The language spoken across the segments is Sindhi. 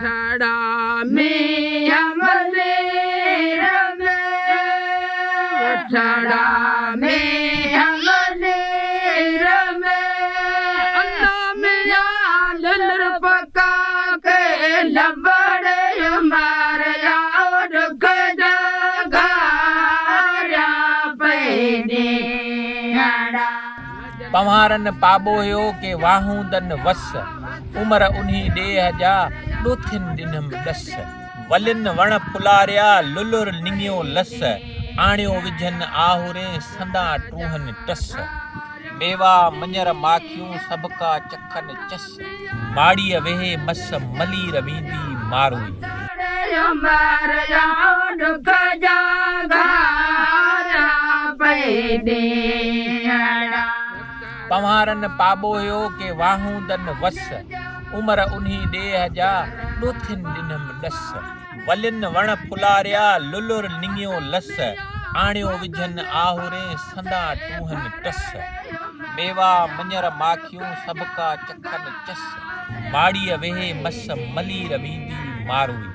وٺڙا مينهن ملير ۾، وٺڙا مينهن ملير ۾، الله ميان للر پڪا ڪي لبڙ ماريا ڏک جا گهاريا پئي ڏينهڙا. پنهوارن پاٻوهيو ڪي واهوندن وس، عمر انهي ڏيهه جا ڏوٿين ڏنم ڏس. ولين وڻ ڦلاريا للر نڱيو لس، آڻيو وجهن آهورين سندا ٽوهن ٽس. ميوا مڃر ماکيون سڀڪا چکن چس. ماڙيء ويهي مس ملير ويندي ماروئي. پنهوارن پاٻوهيو ڪي واهوندن وس، عمر انهي ڏيهه جا ڏوٿين ڏنم ڏس. ولين وڻ ڦلاريا للر نڱيو لس، آڻيو وجهن آهورين سندا ٽوهن ٽس. ميوا مڃر ماکيون سڀڪا چکن چس. ماڙيء ويهي مس ملير ويندي ماروئي.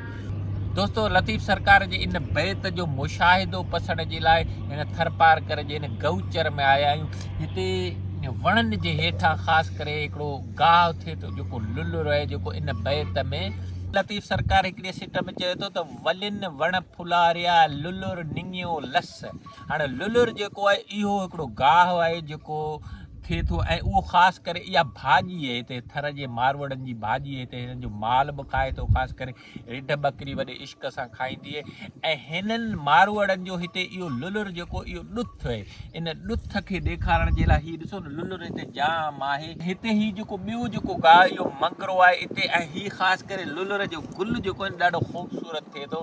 دوستو لطيف سرڪار جي ان بيت جو مشاهدو پسڻ جي لاء هن ٿرپارڪر جي هن گئوچر ۾ آيا آهيون. هتي وڻن جي هيٺان خاص ڪري هڪڙو گاهه ٿئي ٿو جيڪو للر آهي جيڪو ان بيت ۾ لطيف سرڪار هڪڙي سٽ ۾ چئي ٿو ته ولين وڻ ڦلاريا للر نڱيو لس. هاڻي للر جيڪو آهي اهو هڪڙو گاهه آهي جيڪو ٿئي ٿو ۽ اهو خاص ڪري اها ڀاڄي آهي هتي ٿر جي ماروئڙن جي ڀاڄي آهي هتي هنن جو مال به کائي ٿو خاص ڪري رڍ ٻڪري وڏي عشق سان کائيندي آهي ۽ هنن ماروئڙن جو هتي اهو للر جيڪو اهو ڏٿ آهي ان ڏٿ کي ڏيکارڻ جي لاء هي ڏسو نه للر هتي جام آهي هتي هي جيڪو ٻيو جيڪو گاهه اهو منگرو آهي هتي ۽ هي خاص ڪري للر جو گل جيڪو آهي ڏاڍو خوبصورت ٿئي ٿو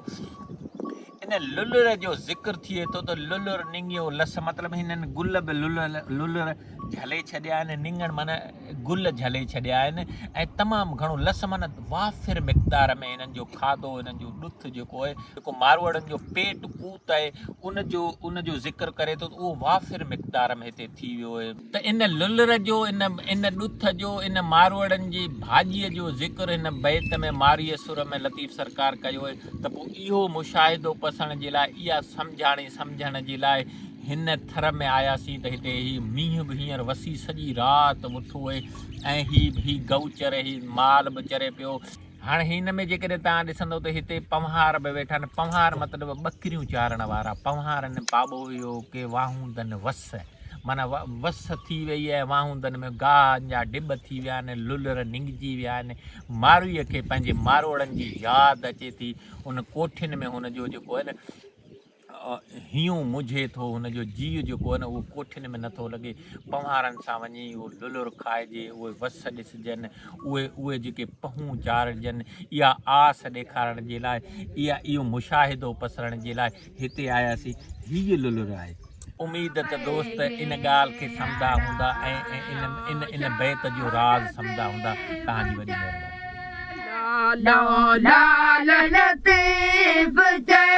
ان للر جو ذڪر ٿئي ٿو ته للر نڱيو لس مطلب هنن گل به للر جهلي ڇڏيا آهن نڱڻ معنيٰ گل جهلي ڇڏيا آهن ۽ تمام گهڻو لس معنيٰ وافر مقدار ۾ هنن جو کاڌو هنن جو ڏٿ جيڪو آهي جيڪو ماروئڙن جو پيٽ قوت آهي ان جو ان جو ذڪر ڪري ٿو ته اهو وافر مقدار ۾ هتي ٿي ويو آهي. ته ان للر جو ان ان ڏٿ جو ان ماروئڙن جي ڀاڄيء جو ذڪر هن بيت ۾ مارئيء سر ۾ لطيف سرڪار ڪيو آهي ته پوء اهو مشاهدو پسڻ جي لاء اها سمجهاڻي سمجهڻ جي لاء هن ٿر ۾ آياسين ته هتي هي مينهن به هينئر وسي سڄي رات وٺو اهي ۽ هي هي گئو چري هي مال به چري پيو. هاڻ هن ۾ جيڪڏهن توهان ڏسندو ته هتي پنهوار به ويٺا آهن پنهوار مطلب ٻڪريون چارڻ وارا پنهوارن پاٻوهيو ڪي واهوندن وس معنيٰ وس ٿي وئي آهي واهوندن ۾ گاهن جا ڊٻ ٿي ويا آهن للر ننگجي ويا آهن مارويء کي پنهنجي ماروئڙن جي ياد اچي ٿي. ان ڪوٺين ۾ هن جو جيڪو آهي نه هينئون منجهي ٿو. هن جو جيء جيڪو آهي نه اهو ڪوٺين ۾ نٿو لڳي. پنهوارن سان وڃي اهو للر کائجي، اهي وس ڏسجن، اهي اهي جيڪي پهون چارجن، اها آس ڏيکارڻ جي لاء، اها اهو مشاهدو پسرڻ جي لاء هتي آياسين. هيء للر آهي. اميد ته دوست ان ڳالهه کي سمجهندا هوندا ۽ ان ان ان بيت جو راز سمجهندا هوندا. توهان جي وڏي مهرباني. لالو لال لطيف چئي.